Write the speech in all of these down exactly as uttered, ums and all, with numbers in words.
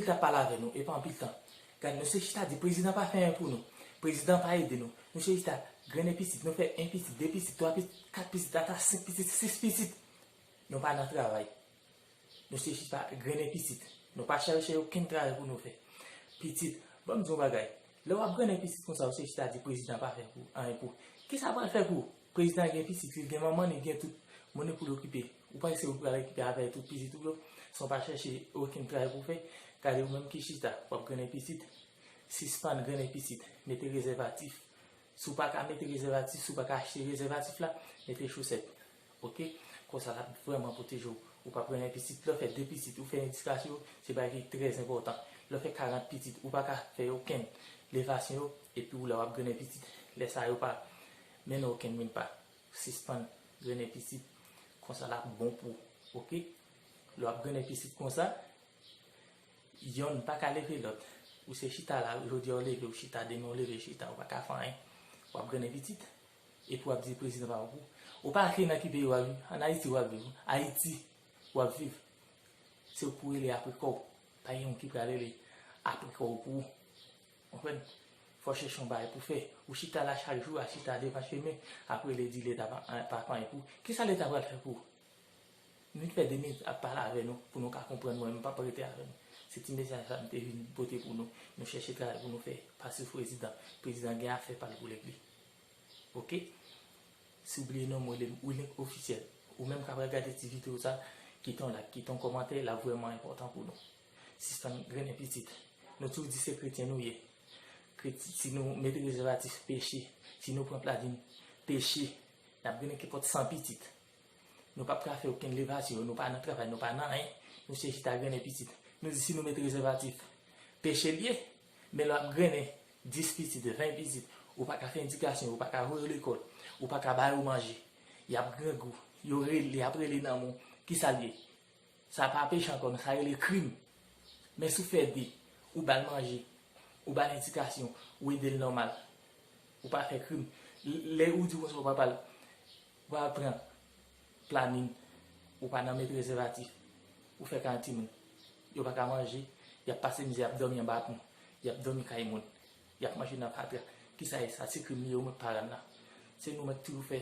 Leta pale avè nou, e pa anpil tan. Gade, nou se chita di prezidan pa fè anyen pou nou. Prezidan pa ede nou. Nou se chita grennen pitit, nou fè en pitit, de pitit, twa pitit, kat pitit, ata senk pitit, sis pitit. Nou pa nan travay. Nou se chita grennen pitit. Nou pa chèche okenn travay pou nou fè. Pitit, ban m di yon bagay. Lè w ap grennen pitit konsa, ou se chita di prezidan pa fè pou, anyen pou. Kisa pral fè pou ou? Prezidan gen pitit, li gen manman, li gen tout moun pou l okipe. Ou panse ou pral okipe avè tout pitit ou yo? San w pa chèche okenn travay pou w fè, gade ou menm ki chita, w ap grennen pitit. Sispann grennen pitit. Mete rezèvatif. Si w pa ka mete rezèvatif, si w pa ka achte rezèvatif la, mete chosèt. Oke? Konsa l ap vrèman pwoteje w. Ou p ap grennen pitit. Lè w fè de pitit, ou fè edikasyon yo, se bagay ki trè enpòtan. Lè w fè karant pitit, ou pa ka fè okenn levasyon yo, epi w la w ap grennen pitit. Lè sa yo pa mennen okenn menm pa. Sispann grennen pitit. Konsa l ap bon pou ou. Oke? Lè w ap grennen pitit konsa, yonn pa ka leve lòt. Ou se chita la, jodi a w leve, ou chita, demen w leve, chita, ou pa ka fè anyen. W ap grennen pitit. Epi w ap di prezidan pa bon pou ou. Ou pa ke nan ki peyi w ap viv. Ann Ayiti w ap viv. Ayiti w ap viv. Se ou pou rele apre kò w. Pa gen moun ki pral rele apre kò w pou ou. Konprann? Fò w chèche yon bagay pou fè. Ou chita la chak jou, a chita devan chemen, ap rele di leta pa, pa fè anyen pou ou. Kisa leta pral fè pou ou? Nou fè de minit ap pale avè nou pou nou ka konprann, mwen menm p ap rete avè nou. Se ti mesaj sa m te vin pote pou nou. Nou chèche travay pou nou fè. Pa sou prezidan. Prezidan gen afè pa l pou l regle. Oke? Si w bliye non m, rele m Wilink Ofisyèl. Ou menm k ap gade ti videyo sa, kite yon like, kite yon kòmantè, l ap vrèman enpòtan pou nou. Sispann grennen pitit. Nou toujou di se kretyen nou ye. Kreti-, si nou mete rezèvatif, peche. Si nou pran planin, peche. N ap grennen kenpòt san pitit. Nou p ap ka fè okenn levasyon, nou pa nan travay, nou pa nan anyen. Nou se chita grennen pitit. Nou di si nou met rezèvatif, peche l ye. Men lè w ap grennen dis pitit, ven pitit, ou pa ka fè edikasyon, ou pa ka voye yo lekòl, ou pa ka ba yo manje. Y ap grangou, yo rele, y ap rele nan men w. Kisa l ye? Sa pa peche ankò, non, sa rele krim. Men si w fè de, ou ba l manje, ou ba l edikasyon, ou ede l nòmal, ou pa fè krim. L-, lè ou di konsa ou pa ba l, ou pa pran planin, ou pa nan met rezèvatif, ou fè karant timoun. Yo pa ka manje, y ap pase mizè, y ap dòmi anba pon, y ap dòmi kay moun, y ap manje nan fatra. Kisa e sa? Se krim li ye, ou met paran l la. Se nou menm toujou fè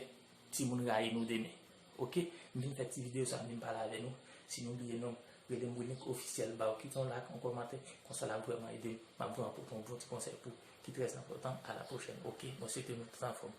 timoun rayi nou demen. Oke? M vin fè ti videyo sa, m vin pale avè nou. Si nou bliye non m, rele m Wilink Ofisyèl, ba w kite yon like, yon kòmantè, konsa l ap vrèman ede m. M ap vrèman pote yon bon ti konsèy pou ou ki trè enpòtan. A la pwochèn. Oke? Mwen swete nou tout anfòm.